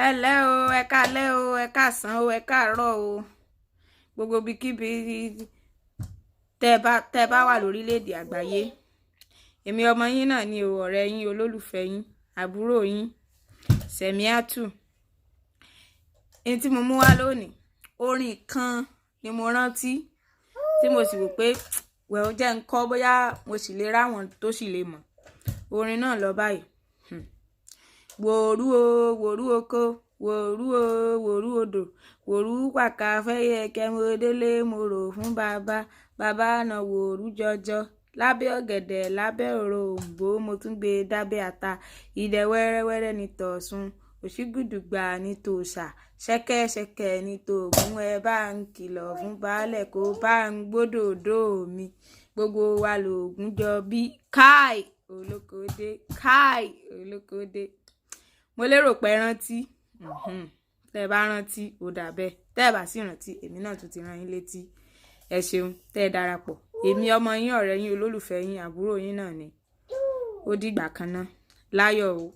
Ẹ ǹlẹ́ o, ẹ káalẹ́ o, ẹ káàsán o, ẹ káàárọ̀ o, gbogbo ibikíbi tẹ́ bá wà lórílẹ̀‐èdè àgbáyé. Èmi ọmọ yín náà ni o, ọ̀rẹ́ yín, olólùfẹ́ yín, àbúrò yín, Sẹ̀míátù. Ní tí mo mú wá lónìí, orin kan ni mo rántí tí mo sì wò pé wẹ̀, ó jẹ́ ń kọ́, bóyá mo sì lè ráwọn tó sì lè mọ̀. Orin náà lọ báyìí: Wòrú o, wòrú oko, wòrú o, wòrú odò, wòrú pàkà fẹ́yẹ kẹmọdélé, mo rò fún bàbá, bàbá náà wòrú jọjọ lábẹ́ ọ̀gẹ̀dẹ̀, lábẹ́ òroǹbó, mo tún gbé e dábẹ́ ata ìdẹ wẹ́rẹ́wẹ́rẹ́ ní tọ̀sùn, òṣìgùdùgbà ní tòòṣà, ṣẹ́kẹ́ṣẹkẹ̀ ní tòògùn. Ẹ bá ń kìlọ̀ fún baálẹ̀ kó bá ń gbódòdó mi, gbogbo wa lòògùn jọ bí. Káì olókòdé, káì olókòdé. Mo lérò pé rántí. Tẹ́ ẹ bá rántí, ó dà bẹ́ẹ̀. Tẹ́ ẹ bá sì rántí, èmi náà tún ti rán yín létí. Ẹ ṣeun tẹ́ ẹ darapọ̀. Èmi ọmọ yín, ọ̀rẹ́ yín, olólùfẹ́ yín, àbúrò yín náà ni. Ó dìgbà kan náà, láyọ̀ o.